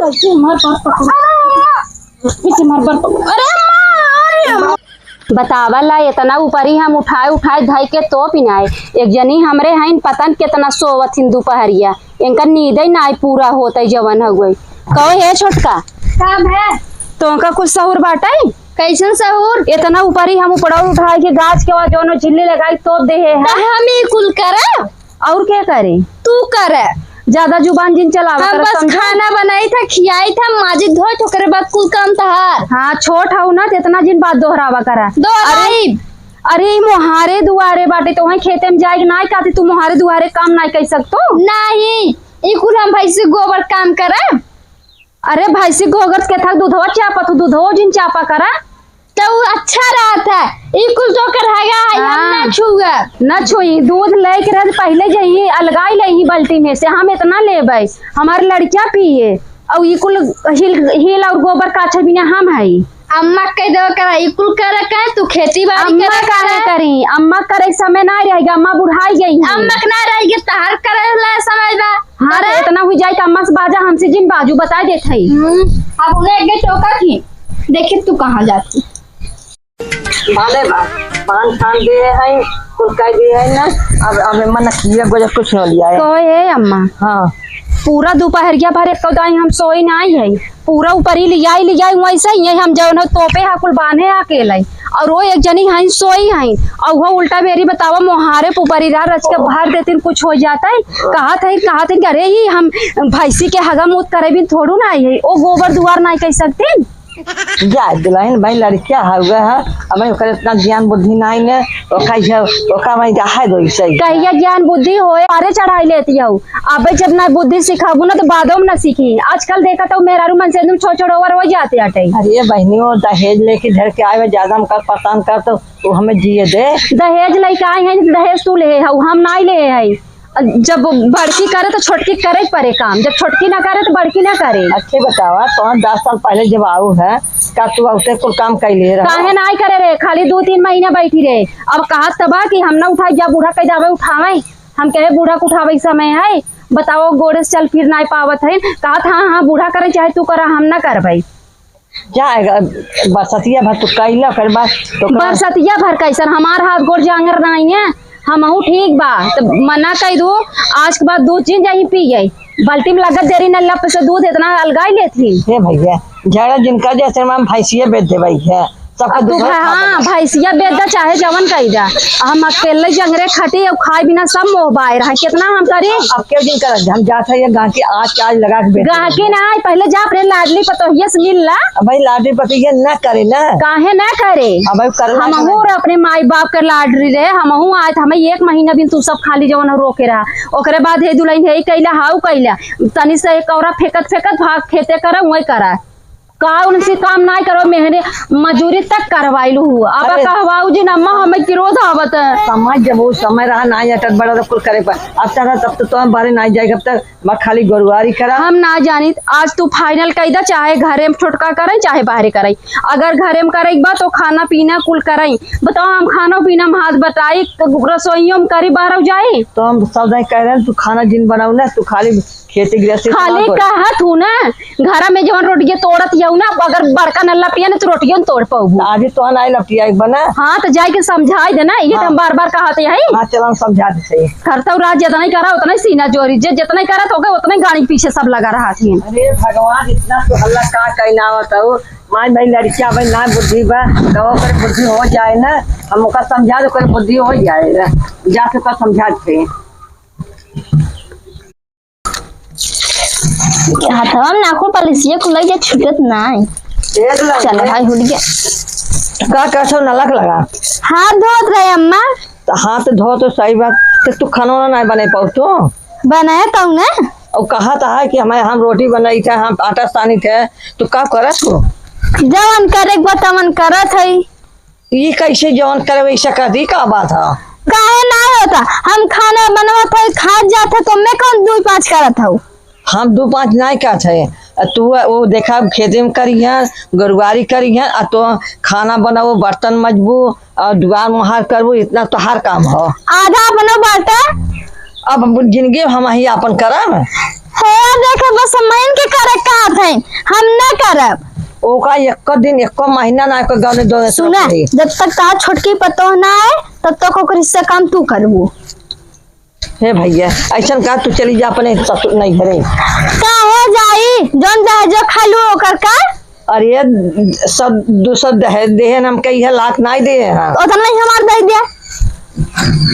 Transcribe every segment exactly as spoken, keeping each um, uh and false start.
कैसे हमार बात पकड़ो? कैसे हमार बात पकड़ो? अरे अम्मा, अरे अम्मा। बतावा ला, इतना ऊपरी हम उठाए उठाए धई के तोप ही नाई। एक जनी हमरे हईन, पता न कितना सोवत हिन दुपहरिया, इनका नींद ही नाई पूरा होत है जवन हो गई। कहो हे छोटका, का भे? तोहका कुछ सहूर बाटे? कैसन सहूर? इतना ऊपरी हम उपड़ौर उठाए के गाछ के बाद जौनो झिल्ली लगाई तोप देहे है। त हम ई कुल करे? और के करे? तू करे। ज्यादा जुबान जिन चलावा हम कर, बस समझो? खाना बनाई था, खियाई था, माजिद धोई था, ओकरे बाद कुल काम तहार। हाँ, छोट हऊ ना, त इतना जिन बात दोहरावा करा। दोहराई। अरे, अरे, ई मोहारे दुआरे बाटे, तो वहीं खेते में जाए के नाई कहती, तू मोहारे दुआरे काम नाई कर सकतो? नहीं, ई कुल हम भैंसी गोबर काम करे। अरे भैंसी गोबर के थक दूधवा चापत हो, दूधवा जिन चापा करा। तो उ अच्छा रहत है, ई कुल तो कर हगा है, हम ना हाँ। छुआ। ना छुई, दूध लेके रह पहले जही अलगाई लेही बाल्टी में से, हम इतना लेबै, हमार लड़किया पिए, और ई कुल हिल, हिल और गोबर काछे बिना हम हई। अम्मा कह दो करा, ई कुल करे का, तू खेती बाड़ी अम्मा करे काहे का? करी, अम्मा करे समय ना रहेगा, अम्मा बुढ़ाई गई है। अम्मा के ना रहेगी, तहार करे ला समय बा। हाँ, अरे। तो इतना हुई जाए तो अम्मा से बाजा, हमसे जिन बाजू बताई देत हई। हम्म, अब उन्हें एक टोका थी, देखी तू कहाँ जाती। भले बा, पान खान दिए हैं, कुल कह दिए हैं ना, अब, अब मन किए गोजर कुछ न लिया है। कहो हे अम्मा। हाँ। पूरा दोपहरिया भर एक दाई हम सोई नाई है, पूरा ऊपरी लियाई, लियाई वैसे ही है, हम जौन हो तोपे हा कुल बांधे हा अकेले, और वो एक जनी हईन सोई हईन, और वो उल्टा बेरी बतावा मोहारे पुपरी रह रच के भर देतीन, कुछ हो जाता है। कहत है, कहत है कि अरे ई हम भैंसी के हगा मूत करे बिन थोड़ू ना आई है, ओ गोबर दुआर ना कर सकतीन। जा दुल्हन भाई लड़किया हउवे है, अब ओकर इतना ज्ञान बुद्धि नाई ने, ओका इहे, ओका भाई रहे दो इसे। कहिया ज्ञान बुद्धि होए, पारे चढ़ाई लेती हऊ। अबे जब ना बुद्धि सिखाबू ना तो बादो में ना सीखी। आजकल देखा तो मेहरारू मन से एकदम छोड़ छोड़ over हो जाते हटे। अरे बहनियों, दहेज लेके धर के आए, ज्यादा हमका परेशान कर तो वो हमें जिए दे। दहेज लेके आए हैं, दहेज तू ले हऊ, हम नाई ले है। जब बड़की करे तो छोटकी करे परे काम, जब छोटकी ना करे तो बड़की ना करे। अच्छे बतावा, तो दस साल पहले जब आऊ है, का तू औते कुल काम कैले रहो? काहे नाई करे रे, खाली दू तीन महीना बैठी रहे। अब कहत तबा कि हम ना उठाई, जा बूढ़ा कह जावे उठावे। हम कहे बूढ़ा के उठावे के समय है, बताओ गोड़े से चल फिर नाई पावत है। कहत हाँ हाँ बूढ़ा करे चाहे तू करा, हम ना करबे। जाएगा, बरसतिया भर तू कैला, ओकर बाद तो का? बरसतिया भर कैसन, हमार हाथ गोड़ जांगर नाई है, हमहू ठीक बा। त मना कह दू, आज के बाद दूध जिन जाई पी जाई, बाल्टी में लगत देरी न लप से दूध इतना अलगाई लेती। हे भैया, झगड़ा जिनका जैसे हम भैंसिया बेच देबै है, सबका अब तू दूध भै-, खा हाँ, लेबै। भैंसिया बेच दा चाहे जवन कही जा, हम अकेले जंगरे खटी और खाए बिना सब मोह बाय रहा, कितना हम करी? अब क्यों दिन कर हम जात है ये गाँव की आज के आज लगा के बेच गाँव देबै। की ना आए, पहले जा अपने लाडली पतोहिया से मिल ला। अब भाई लाडली पतोहिया ना करे ना। काहे ना करे? अब भाई करना हमहू चाही। और अपने माई बाप के लाडली रहे, हमहू आए थे, हमें एक महीना बिन तू सब खाली जवन रोके रहा, ओकरे बाद हे दुल्हन हे कैला हाउ कैला, तनी से एक औरा फेंकत फेंकत भाग खेते करा वही करा। का उनसे काम नाई करो, मेहने मजूरी तक करवाइलू हूँ। अब अरे। कहवाऊ जी, अम्मा, हमें क्रोध आवत है। समझ जब वो समय रहा, नाई अटत बड़ा तो कुल करे पर। अब तक, तब तो तुम बारे नाई जाए, अब तक मैं खाली गोरुआरी करा। हम ना जानित, आज तू final कई दा, चाहे घरे में छोटका करे, चाहे बाहरे करे। अगर घरे में करे एक बात, तो खाना पीना कुल करे। बताओ, हम खाना पीना में हाथ बटाई, रसोइयों में करी, बाहर जाई। तो हम सब नहीं कह रहे हैं, तू खाना जिन बनाऊ ना, तू खाली खेती गृहस्थी खाली संभाल। कहत हूँ ना, घरा में जवन रोटिया तोड़त यहू ना, अगर बड़का न लपिया ना, तो रोटियो न तोड़ पाऊबू। आज तो ना लपिया एक बना। हाँ, तो जाए के समझाई देना, ये तो हाँ। हम बार बार कहत है। हाँ, चलो, हम समझा देते हैं। करतौ राज जितना ही करा, उतना ही सीना जोरी, जे जितना ही करा, तो ओके उतना ही गाड़ी के पीछे सब लगा रहा थी। अरे भगवान, इतना तो हल्ला का कहना होता हो, माई भाई लड़कियां भाई ना बुद्धि बा, तो ओकर बुद्धि हो जाए ना, हम ओकर समझा दे, ओकर बुद्धि हो जाए ना, जाके ओकर समझा देते हैं। हथवा में नाखून पलिसिया कुल लइके छूटत नाई। एक लग चल गए। भाई, हुलिया। का कर सो नलक लगा? हाथ धोत रहे अम्मा। तो हाथ धो तो सही बात, तो तू खाना वाना नहीं बने पाऊ तू? बनाए पाऊ ना। और कहा तो है कि हमें, हम रोटी बनाई थे, हम आटा सानी थे, तो का करत तू? जवन करे के बा तवन करत है। ई कैसे जवन करे वैसे कर दी, का बात है? काहे ना होता? हम खाना बनवत है, खात जात है, तो मैं कौन दुई पाँच करत हूँ? हम दुई पाँच नहीं कहत है। आ तू वो देखा खेते में करी है, गोरुआरी करी है, आ तो खाना बनाओ, बर्तन मजबू, और दुआर मुहार करबू, इतना तोहार काम हो। आधा अपनो बाटे। अब जिंदगी हम ही आपन करब। हे, देखे, बस हम इनके करे कहत हई, हम ना करब। ओका एको दिन, एको महीना ना, एको गौने दो सुना, जब तक तार छोटकी पतोह ना आए, तब तक ओकर हिस्सा काम तू करबू। हे भैया, ऐसन का, तू चली जा अपने ससुर नैहरे। काहे जाई? जौन दहेजो खालू ओकर का? अरे, सब दो सौ दहेज देहे न, हम कई है लाख नाई देहे हैं। ओतना ही हमार दे दिया।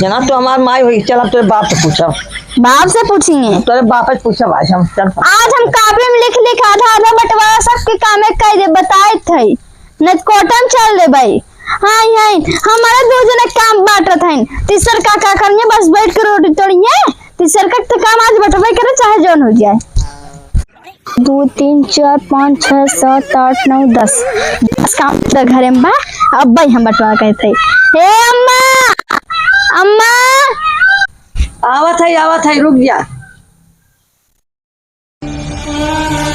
जना तू हमार माई होई, चल अब तोरे बाप से पूछब। बाप से पूछेंगे? तोरे बाप से पूछब आज हम, चल। आज हम कापी में लिख लिख आधा आधा बंटवारा सबके कामे कह दे, बताइत है। न कोर्ट में चल देबै। हाँ, यही हमारा दो जने काम बांटत हईन। तीसर का का करिए, बस बैठ के रोटी तोड़िए। तीसर का तो काम आज बंटबे करे, चाहे जौन हो जाए। दो, तीन, चार, पाँच, छः, सात, आठ, नौ, दस। दस काम तो घरे में बा। अब भाई हम बंटवा कहते हैं। हे अम्मा, अम्मा। आवत है, आवत है, रुक जा।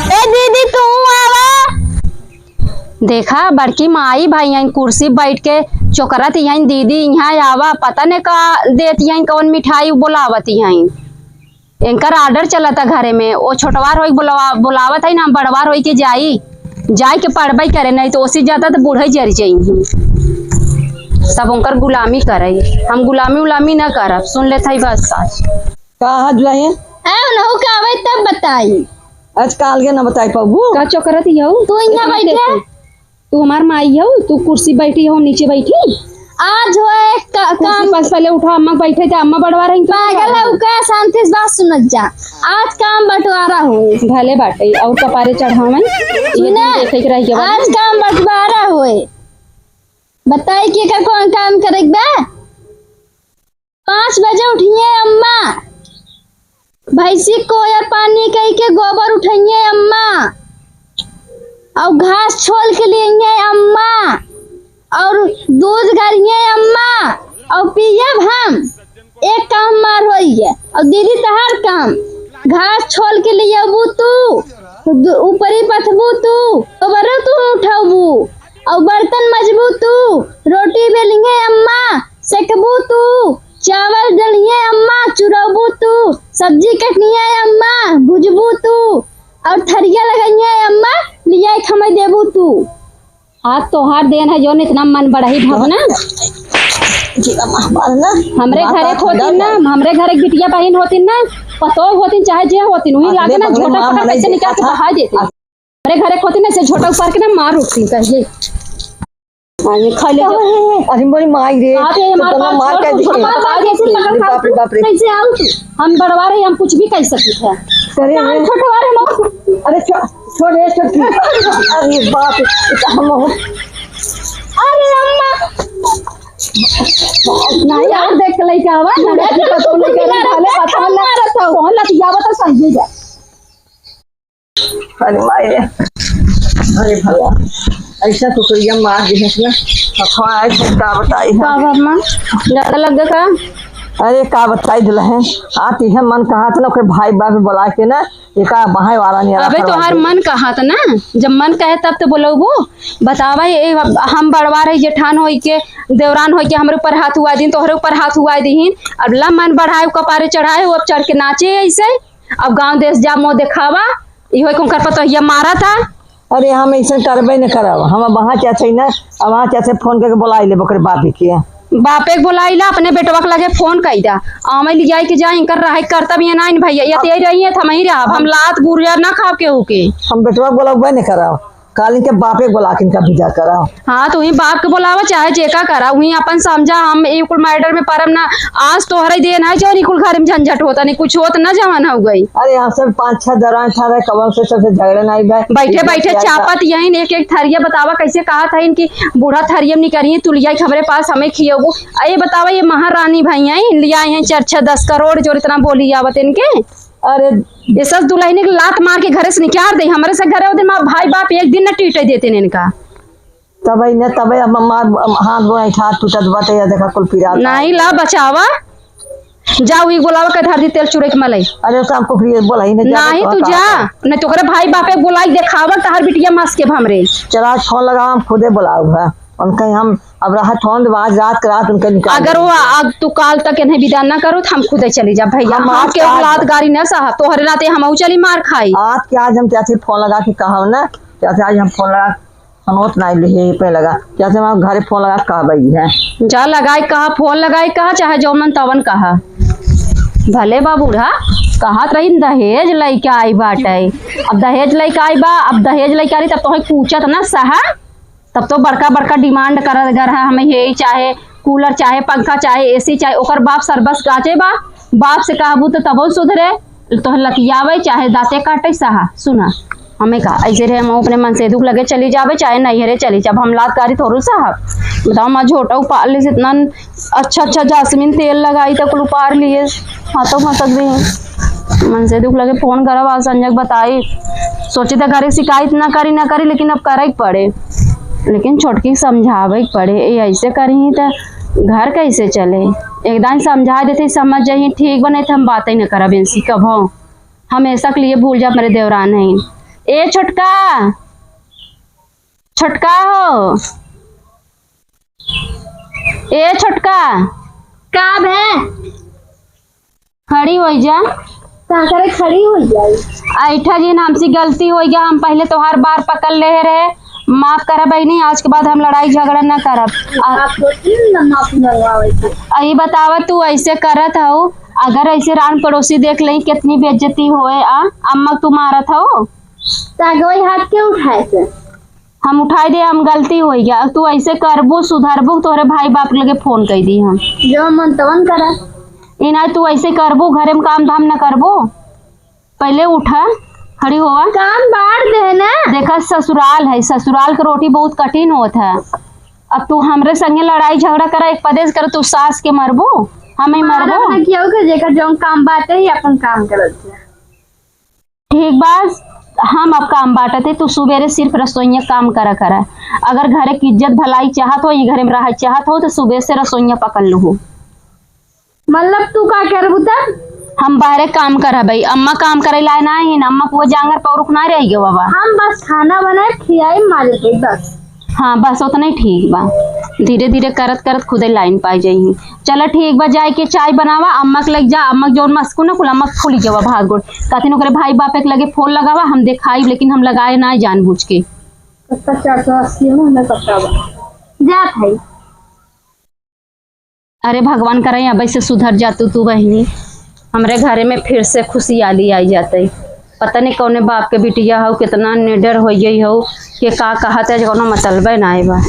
ए दीदी, तू आवा। देखा, बड़की माई भाई यहीं कुर्सी बैठ के चोकरत यहीं, दीदी यहाँ आवा, पता नहीं का देत यहीं, कौन मिठाई बोलावत यहीं। इनकर order चलता घरे में, वो छोटवार होई बोलावा-, बोलावत है ना, बड़वार होई के जाई, जाई के पढ़बई करे, नहीं तो ओसी ज्यादा तो बूढ़े जर जाई। तब उनकर गुलामी करे, हम गुलामी उलामी ना करब, सुन लेत है बस आज। का हाथ दुलाए? ए, उनहु के आवे तब बताई। आज काल के ना बताई पाबू। का चोकरत हऊ? तू यहाँ इतना बैठे। देर से। तू हमार माई हऊ, तू कुर्सी बैठी हो, नीचे बैठी। आज होए का-, कुर्सी काम। पास पहले उठा, अम्मा बैठे थे, अम्मा बंटवारा है, तू पागल बंटवारा है, है। उका शांति से बात सुनत जा। आज काम बंटवारा होए। भले बाटे, और कपारे चढ़ावे। ये दिन सुना, देखे के रह गया आज बाबू। काम बंटवारा होए। बताई के का कौन काम करे के बा? पाँच बजे उठिए अम्मा, भैंसी कोयर पानी कई के गोबर उठइए अम्मा, और घास छोल के लिए अम्मा, और दूध गरिए अम्मा, और पियब हम। एक काम मार होइए, और दीदी तहार काम, घास छोल के लिए अबू तू, दु-, ऊपरी पथबू तू, गोबरो तू उठबू, और बर्तन मजबू तू, रोटी बेलिए अम्मा, सेकबू तू, चावल दलिए अम्मा, चुरौबू तू, सब्जी कटनिए अम्मा, भुजबू तू, और थरिया लगाइए अम्मा, लिया खमई देबू तू। आज तोहार देन है जौन इतना मन बढ़ाई भव ना। जीवा माँ मार ना। हमरे घरे होती ना, हमरे घरे बिटिया बहिन होती ना, पतोह होती चाहे जे होती, वही लागे ना झोटा पकड़ कैसे निकाल के बहा देते। हमरे घरे होती ना, से झोटा उपार के ना मार उठती कहिए। हाँ, ये खा ले। अरे मोरी माई रे, अरे तो हमारे पास मार के दिखे। बाप रे, बाप रे। कैसे आओ तू? हम बड़वा रहे, हम कुछ भी कह सकते हैं। करे हम छोटवा रहे लोग। अरे छो-, छोड़ रे, छोड़। अरे बाप रे, ये तो हम हो। अरे अम्मा। नहीं यार, देख के लेके आवा, ना देख के तो लेके आवा, पता ना, पता ना, कौन लतियावत है, समझे जा। अरे माई रे, अरे भगवान, ऐसा कुकुरिया मार दिहस ना, हथवा ऐसे का बताई हम। का बाप माँ, ज्यादा लग गया का? अरे का बताई दुल्हन, आती है मन कहा था ना, ओकरे भाई बाप बोला के ना, ये का बहाए वाला नहीं अबे रखा तोहार बाटे। मन कहा था ना, जब मन कहे तब तो बोलबो। बतावा, ये हम बड़वा रही, जेठान होई के, देवरान होई के, हमरे ऊपर हाथ हुआ दिन, तोहरे ऊपर हाथ हुआ दीहिन। अब ला मन बढ़ाए, कपारे चढ़ाए हो, अब चढ़ के नाचे ऐसे। अब गाँव देश जा मुँह देखावा, इहो कुंकर पतोहिया मारा था। अरे हम ऐसे करबे न करब, हम अब वहाँ चाहते ना, अब वहाँ चाहते फोन करके बुलाई लेब ओकरे बाप के। बापे के बुलाई ला, अपने बेटवा के लगे फोन कई दा, आवे ले जाए के जाए, इनकर रहे के करतब ये ना इन भैया, ये तो यही रही है, तो हम ही रहब, हम लात गुरिया ना खाब केहू के। हम बेटवा के बुलाबे न करब। काल इनके बापे के बोला के इनका विदा करा। हाँ, तो वही बाप के बोलावा, चाहे जेका करा, वही अपन समझा, हम ई कुल मैटर में परम ना। आज तोहरे देन है, जौन ई कुल घर में झंझट होता, नहीं कुछ होत ना जवन हो गई। अरे, यहाँ सब पाँच छह दरान ठा रहे, कवन से सबसे झगड़े नहीं भाई। बैठे बैठे चापत यही एक एक थरिया, बतावा कैसे कहा था इनकी बूढ़ा थरिया में निकरी, तुलिया के हमरे पास हमें खियोबू। अरे बतावा, ये महारानी भाई हैं, लिया हैं चार छह दस करोड़, जो इतना बोली आवत इनके। अरे ये सब दुल्हन के लात मार के घरे से निकाल दे। हमरे से घरे वो दिन माँ भाई बाप एक दिन न टीटे देते ने इनका। तबे न, तबे अब मार हाथ गोड़ ऐठा टूटत बाटे, या देखा कुल पीरा। नहीं ला बचावा, जा वही बोलावा के धर दी तेल चुरे के मलाई। अरे सब कुछ ये बोला ही नहीं, नहीं तू जा, नहीं तो करे भाई बापे बोलाई देखावा तहर बिटिया मास के हमरे। चला फोन लगा, हम खुदे बोलाऊ है उनका, हम अब रहा फोन, आज रात के रात उनके निकाल अगर वो देंगे। अब तू काल तक इन्हें विदा ना करो, तो हम खुदे चली जा भैया। हम हम आज केहू आज लात गारी ना सहा, तोहरे नाते हमहू चली मार खाई। आज के आज हम चाची फोन लगा के कहब ना, चाची आज हम फोन लगा, सुनोत ना ले हे पे लगा, चाची हम घरे फोन लगा के कहबई है। जा लगाई कहा, फोन लगाई कहा, चाहे जौन मन तवन कहा। भले बा बूढ़ा, कहत रही दहेज लइके आई बाटे। अब दहेज लइके आई बा, अब दहेज लइके आई तब तोहे पूछत ना सहा। तब तो बड़का बड़का डिमांड करत गर है, हमें ये चाहे कूलर, चाहे पंखा, चाहे एसी, चाहे ओकर बाप सरबस गाचे बा। बाप से कहबू तो तबो सुधरे, तो लतियावे, चाहे दांते काटे सहा। सुना, हमें का ऐसे रहे, हम अपने मन से दुख लगे चली जावे, चाहे नैहरे चली जाब, हम लात कारी थोड़ू सहा। बताओ, माँ झोटा उपार ले, इतना अच्छा अच्छा जास्मिन तेल लगाई, तक उपार लिए। हाँ, तो फंसक दी। मन से दुख लगे, फोन करब, आज संजय के बताई। सोची त घरे शिकायत ना करी, ना करी, लेकिन अब करे के पड़े। लेकिन छोटकी के समझावे के पड़े, ए ऐसे करी त घर कैसे चले? एकदम समझा देते, समझ जाई, ठीक बा, नहीं त हम बातें न करब इनसे कभो। हमेशा के लिए भूल जा, मेरे देवरान है। ए छोटका, छोटका हो, ए छोटका। का भे? खड़ी होइ जा। का करे खड़ी होइ जाई? ऐठा जिन, हमसे गलती होइ गया, हम पहले तोहार बार पकड़ ले रहे, माफ करा बहिनी, आज के बाद हम लड़ाई झगड़ा न करब। आ, आप सोची न माफ करवावे के। आ, ई बतावा, तू ऐसे करत हऊ, अगर ऐसे रान पड़ोसी देख लेई, कितनी बेइज्जती होए। आ अम्मा तू मारत हऊ। ताकि वही हाथ के उठाए से। हम उठाई दे, हम गलती होइ गया। अब तू ऐसे करबू, सुधरबू, तोहरे भाई बाप लगे फोन कर दी हम। जो मन तवन करा। ई ना, तू ऐसे करबू, घरे में काम धाम ना करबू। पहले उठा, खड़ी होवा। काम बांट दे ना। देखा, ससुराल है, ससुराल के रोटी बहुत कठिन होत है। अब तू हमरे संगे लड़ाई झगड़ा करा, एक पदेश कर, तू सास के मरबू, हम ही मारब मरबू। ना कियो के, जेकर जौन काम बाटे ही अपन काम करत है। ठीक बा, हम अब काम बांटत है, तू सुबेरे सिर्फ रसोइया काम करा करा। अगर घरे की इज्जत भलाई चाहत हो, ये घरे में रह चाहत हो, तो सुबह से रसोइया पकड़ लो हो। मतलब तू का करबू तब? हम बाहरे काम करबई, अम्मा काम करे लाए ना ही ना, अम्मा को वो जांगर पौरुख ना रह गयो बाबा। हम बस खाना बनाए, खियाई, मारे बस। हाँ, बस उतना ही ठीक बा। धीरे धीरे करत करत खुदे लाइन पाई जाई। चला ठीक बा, जाए के चाय बनावा, अम्मा के लग जा, अम्मा के जौन मस्कू ना कुल, अम्मा के खुली गवा भाग गोड़। कहती ओकरे भाई बाप के लगे फोन लगावा, हम देखाई, लेकिन हम लगाए ना जानबूझ के। पचास अस्सी में हमें पता बा। जात है। अरे भगवान करे अब से सुधर जा तू, तू बहिनी, हमरे घरे में फिर से खुशियाली आई जाते। पता नहीं कौने बाप के बिटिया हो, कितना निडर हो गई हो, के का कहत है, कोनो मतलबे ना बा।